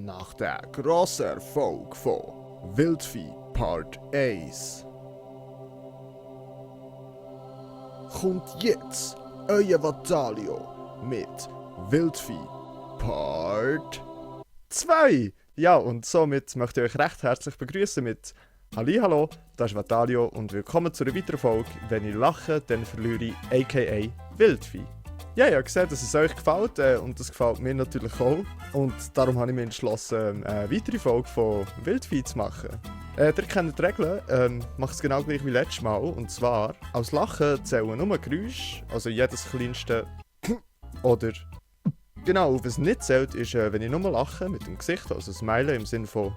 Nach der grossen Erfolg von Wildvieh Part 1 kommt jetzt euer Vatalio mit Wildvieh Part 2. Ja, und somit möchte ich euch recht herzlich begrüßen mit Hallihallo, das ist Vatalio und willkommen zu einer weiteren Folge «Wenn ich lache, dann verliere ich» aka Wildvieh. Ja, ich habe gesehen, dass es euch gefällt und das gefällt mir natürlich auch. Und darum habe ich mich entschlossen, eine weitere Folge von Wildvieh zu machen. Ihr kennt die Regeln, macht es genau gleich wie letztes Mal. Und zwar, als Lachen zählen nur Geräusche, also jedes kleinste oder... Genau, was nicht zählt, ist, wenn ich nur lache mit dem Gesicht, also Smile im Sinne von...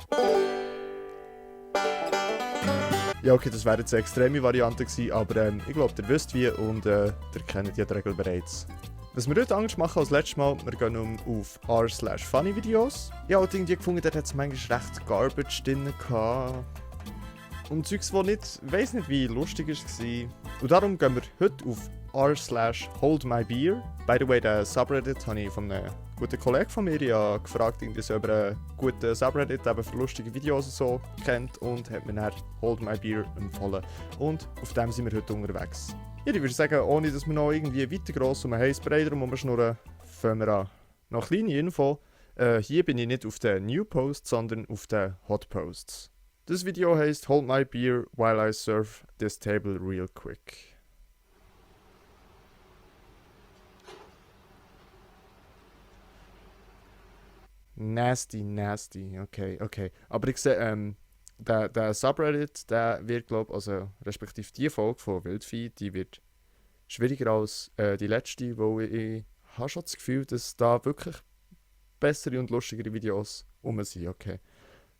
Ja, okay, das wäre jetzt eine extreme Variante gewesen, aber ich glaube, ihr wisst wie und ihr kennt die Regel bereits. Was wir heute anders machen als letztes Mal, wir gehen auf r/funny-Videos. Ja, und irgendwie gefunden, dort hat es manchmal recht Garbage drin gehabt. Und Zeugs, das nicht, weiss nicht wie lustig war. Und darum gehen wir heute auf r/holdmybeer. By the way, den Subreddit habe ich von einem guten Kollegen von mir gefragt, ob er einen guten Subreddit eben für lustige Videos und so kennt und hat mir dann Hold My Beer empfohlen. Und auf dem sind wir heute unterwegs. Ja, ich würde sagen, ohne dass wir noch irgendwie weiter gross um einen Heißbrei drum schnurren, fangen wir an. Noch kleine Info, hier bin ich nicht auf den New Posts, sondern auf den Hot Posts. Das Video heisst Hold My Beer while I serve this table real quick. Nasty, okay. Aber ich sehe, der Subreddit, der wird, glaube ich, also respektive die Folge von Wildvieh, die wird schwieriger als die letzte, weil ich habe schon das Gefühl, dass da wirklich bessere und lustigere Videos rum sind, okay.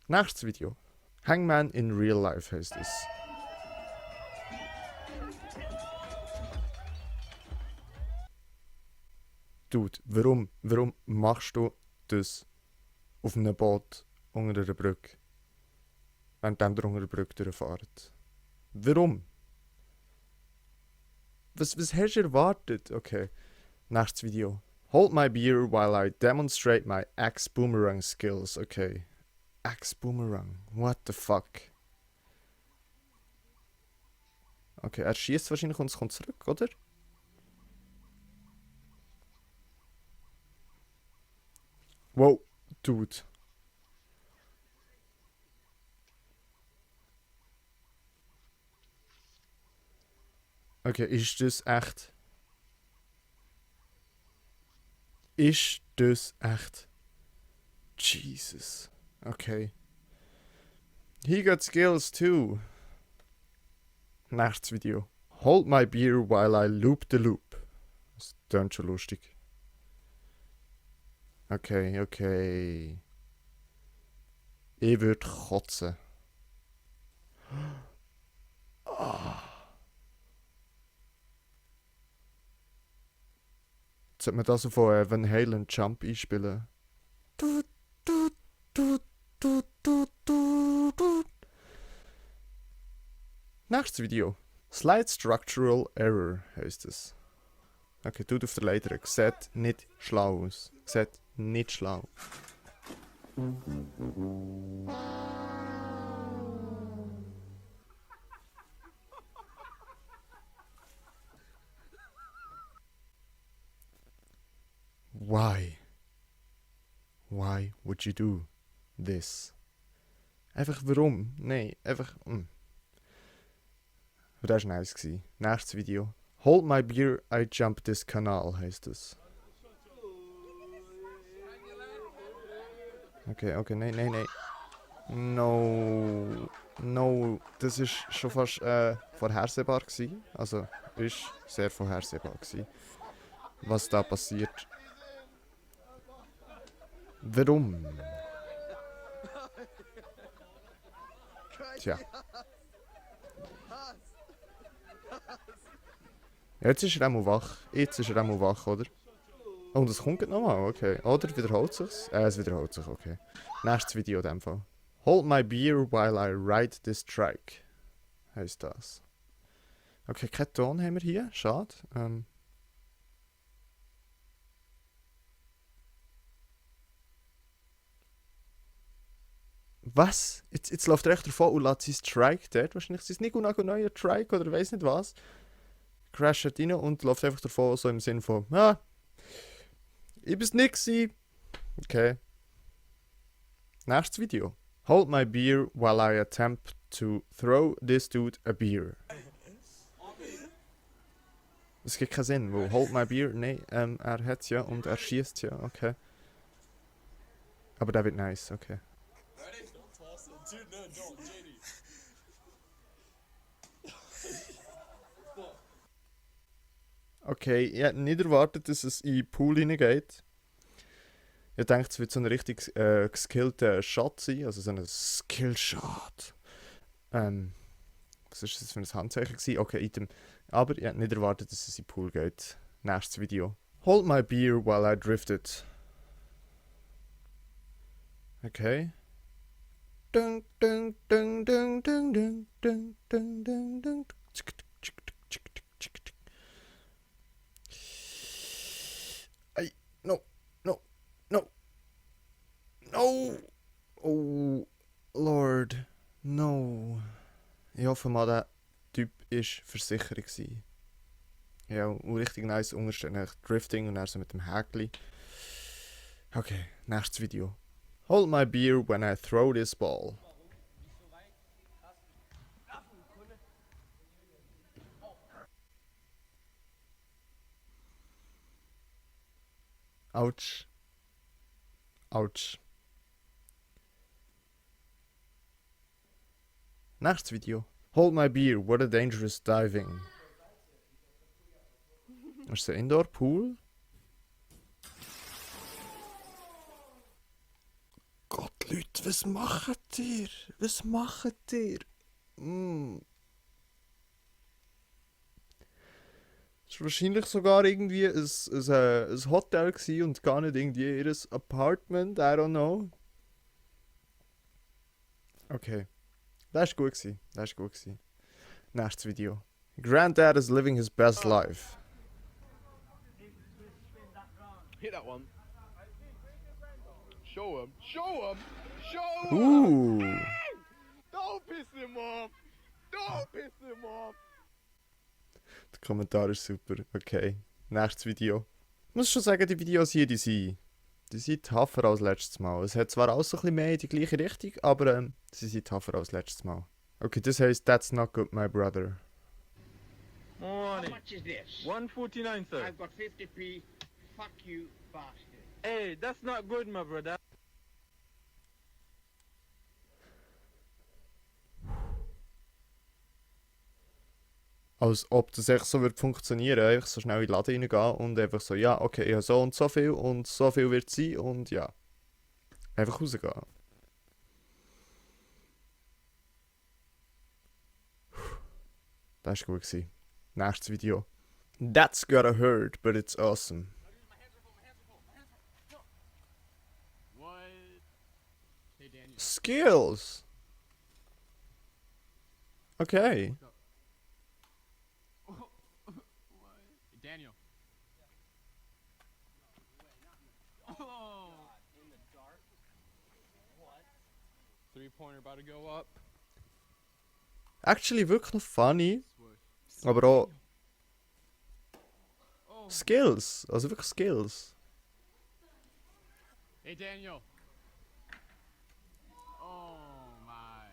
Nächstes Video. Hangman in Real Life heisst es. Dude, warum machst du das auf einem Boot unter einer Brücke, während ihr unter einer Brücke durchfahrt? Warum? Was hast du erwartet? Okay, nächstes Video. Hold my beer while I demonstrate my axe boomerang skills. Okay. Axe boomerang. What the fuck? Okay, er schießt wahrscheinlich und es kommt zurück, oder? Wow, dude. Okay, ist das echt? Ist das echt? Jesus. Okay. He got skills too. Nächstes Video. Hold my beer while I loop the loop. Das klingt schon lustig. Okay. Ich würde kotzen. Jetzt sollte man das so von Van Halen Jump einspielen. Nächstes Video. Slight Structural Error heisst es. Okay, tut auf der Leiter. Sieht nicht schlau aus. Sieht nicht schlau. Why? Why would you do this? Einfach warum? Nein, einfach... Das war nice. Nächstes Video. Hold my beer, I jump this Kanal heisst es. Okay, nein. No, das ist schon fast vorhersehbar gewesen. Also, ist sehr vorhersehbar gewesen, was da passiert. Warum? Tja. Jetzt ist er auch mal wach. Oder? Und es kommt nochmal, okay. Oder wiederholt sich's? Es wiederholt sich, okay. Nächstes Video in dem Fall. Hold my beer while I ride this trike. Heisst das. Okay, keinen Ton haben wir hier. Schade. Was? Jetzt läuft er echt davon und lässt sein Trike dort. Wahrscheinlich sein nicht ein neuer Trike oder weiss nicht was. Crasht rein und läuft einfach davon, so im Sinn von, ich bin's nicht gewesen. Okay. Nächstes Video. Hold my beer while I attempt to throw this dude a beer. Es gibt keinen Sinn, weil hold my beer, nein, er hat's ja und er schießt ja, okay. Aber der wird nice, okay. Okay, ich hätte nicht erwartet, dass es in den Pool hineingeht. Ich denke, es wird so ein richtig geskillter Shot sein, also so ein Skillshot. Was war das für ein Handzeichen gewesen? Okay, Item. Aber ich hätte nicht erwartet, dass es in den Pool geht. Nächstes Video. Hold my beer while I drifted. Okay. Dun, dun, dun, dun, dun, dun, dun, dun, dun, dun. Ay, no, no, no, no. Oh, Lord, no. Ich hoffe mal, der Typ war Versicherer gewesen. Ja, und richtig nice unterstellen. Drifting und dann so mit dem Häkli. Okay, nächstes Video. Hold my beer when I throw this ball. Ouch. Ouch. Nächstes Video. Hold my beer, what a dangerous diving. Ist das ein Indoor-Pool? Gott, Leute, was macht ihr? Was macht ihr? Es war wahrscheinlich sogar irgendwie ein Hotel gewesen und gar nicht irgendwie ihr Apartment, I don't know. Okay. Das war gut gewesen. Das war gut gewesen. Nächstes Video. Granddad is living his best life. Hit that one. Show him. Show him. Show him. Ooh. Don't piss him off. Don't piss him off. Der Kommentar ist super. Okay. Nächstes Video. Ich muss schon sagen, die Videos hier, die sind tougher als letztes Mal. Es hat zwar alles so ein bisschen mehr in die gleiche Richtung, aber sie sind tougher als letztes Mal. Okay, das heisst, that's not good, my brother. How much is this? 149, sir. I've got 50p. Fuck you, bastard. Hey, that's not good, my brother. Als ob das echt so wird funktionieren, einfach so schnell in den Laden reingehen und einfach so, ja, okay, ich habe so und so viel wird es sein und ja. Einfach rausgehen. Das war gut gewesen. Nächstes Video. That's gotta hurt, but it's awesome. What? Hey, Daniel. Skills! Okay. Daniel. Oh. In the dark. What? 3-pointer about to go up. Actually wirklich noch funny, aber auch Oh. Skills. Also wirklich Skills. Hey, Daniel. Oh my.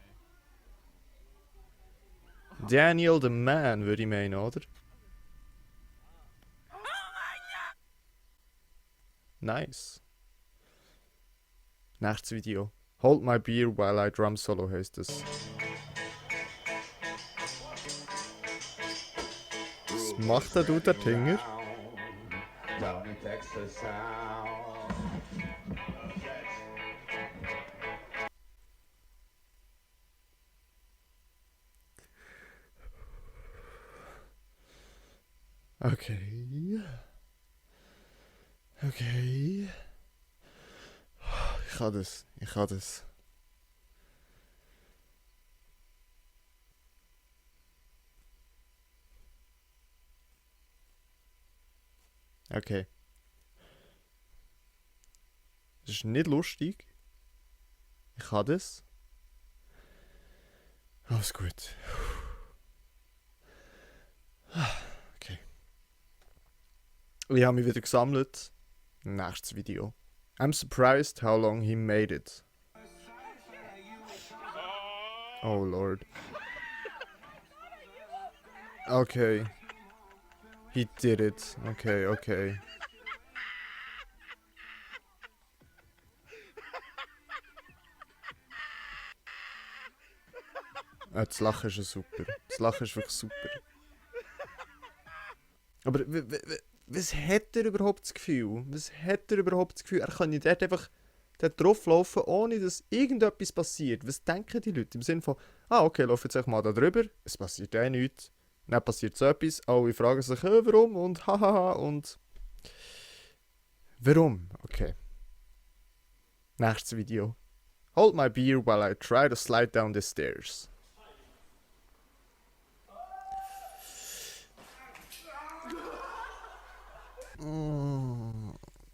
Daniel the Man, würde ich meinen, oder? Nice. Nächstes Video. Hold my beer while I drum solo heisst es. Was macht der Dude, der Tinger? Down in Texas Sound. Okay. Okay. Ich kann das. Ich kann das. Okay. Das ist nicht lustig. Ich kann das. Alles gut. Okay. Ich habe mich wieder gesammelt. Nächstes Video. I'm surprised how long he made it. Oh Lord. Okay. He did it. Okay, okay. Das Lachen ist ja super. Das Lachen ist wirklich super. Aber was hat er überhaupt das Gefühl? Was hat er überhaupt das Gefühl? Er kann nicht dort einfach dort drauflaufen, ohne dass irgendetwas passiert. Was denken die Leute? Im Sinne von, okay, lauf jetzt einfach mal da drüber, es passiert nichts. Dann passiert so etwas, alle fragen sich, warum und hahaha und... Warum? Okay. Nächstes Video. Hold my beer while I try to slide down the stairs.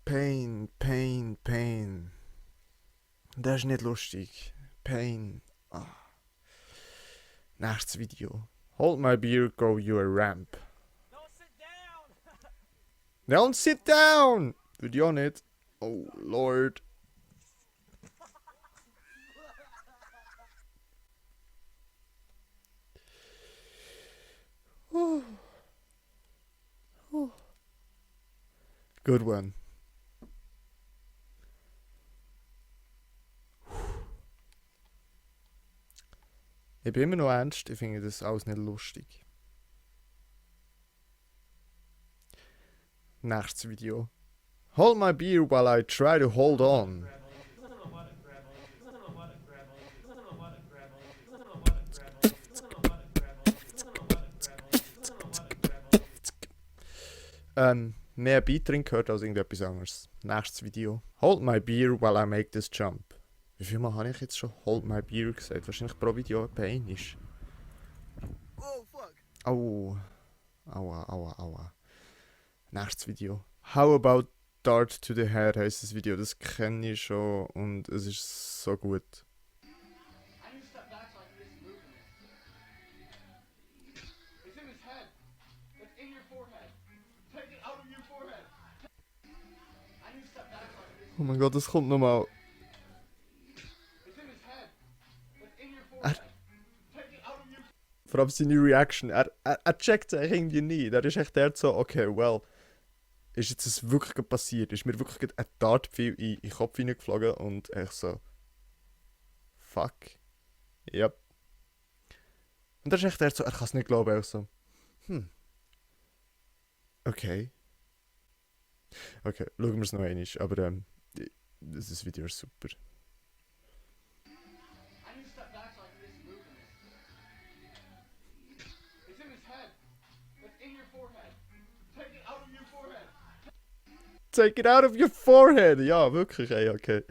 Pain, Pain, Pain. Das ist nicht lustig. Pain. Nächstes Video. Hold my beer, go you a ramp. Don't sit down! Würde ich auch nicht. Oh Lord. Good one. Ich bin immer noch ernst, ich finde das alles nicht lustig. Nächstes Video. Hold my beer while I try to hold on. Mehr Beat drin gehört als irgendetwas anderes. Nächstes Video. Hold my beer while I make this jump. Wie viel Mal habe ich jetzt schon Hold my beer gesagt? Wahrscheinlich pro Video etwa einmal. Oh fuck. Au. Aua, aua, aua. Nächstes Video. How about Dart to the Head heisst das Video. Das kenne ich schon und es ist so gut. Oh mein Gott, das kommt nochmal. Vor allem seine Reaction. Er checkt es eigentlich irgendwie nie. Er ist echt der so, okay, well, ist jetzt das wirklich passiert? Ist mir wirklich ein Dartpfeil in den Kopf hineingeflogen und ich so, fuck. Yep. Und er ist echt der so, er kann es nicht glauben. Er so, okay. Okay, schauen wir es noch einmal. Aber das Video ist super. Take it out of your forehead! Ja, wirklich, ey, okay.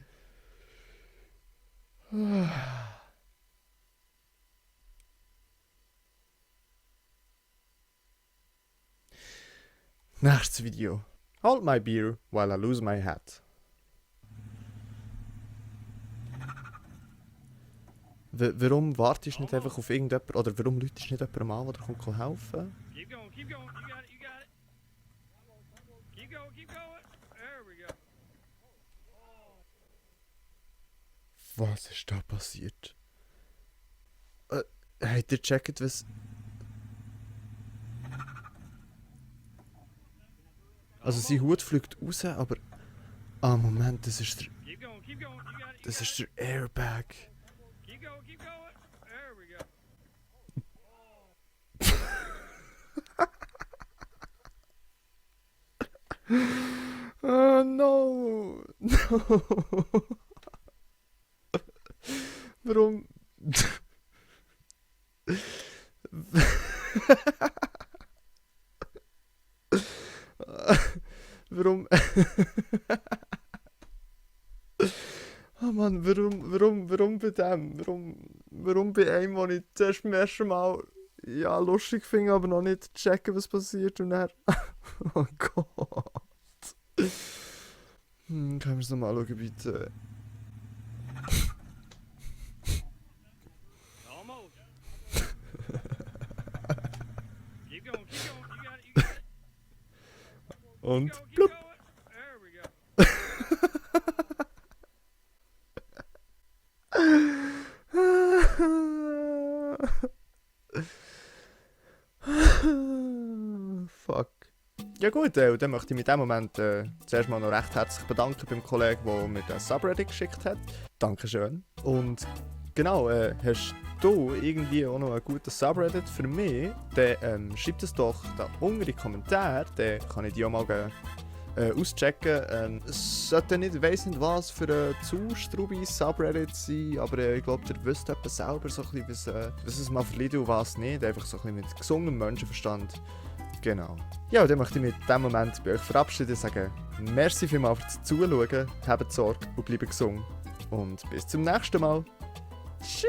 Nächstes Video. Hold my beer while I lose my hat. Warum wartest du nicht einfach auf irgendjemand, oder warum läutest du nicht jemanden an, der kommt helfen? Keep going, keep going. You got it, you got it. Keep going, keep going. There we go. Was ist da passiert? Habt ihr gecheckt, was... Also sein Hut fliegt raus, aber... Moment, das ist der... Keep going, keep going. You got it. Das ist der Airbag. Keep going, keep going. There we go. Oh no! No! Warum? Warum? Oh Mann, warum bei dem? Warum bei einem, wo ich zuerst beim ersten Mal ja, lustig finde, aber noch nicht checken, was passiert und dann... Oh Gott. Können wir es nochmal schauen, bitte? Almost. Und blub. There we go. Fuck. Ja gut, und dann möchte ich mich in diesem Moment zuerst mal noch recht herzlich bedanken beim Kollegen, der mir den Subreddit geschickt hat. Dankeschön. Und genau, hast du irgendwie auch noch einen guten Subreddit für mich, dann schreib es doch da unten in die Kommentare, dann kann ich die auch mal auschecken. Es sollte nicht, ich weiss nicht was, für ein zu strubi Subreddit sein, aber ich glaube, ihr wisst etwas selber so ein bisschen, was es mal verliert und was nicht. Einfach so ein bisschen mit gesundem Menschenverstand. Genau. Ja, und dann möchte ich mich in diesem Moment bei euch verabschieden und sagen, merci vielmals fürs Zuschauen, habt Sorge und bleibt gesund. Und bis zum nächsten Mal. Tschüss!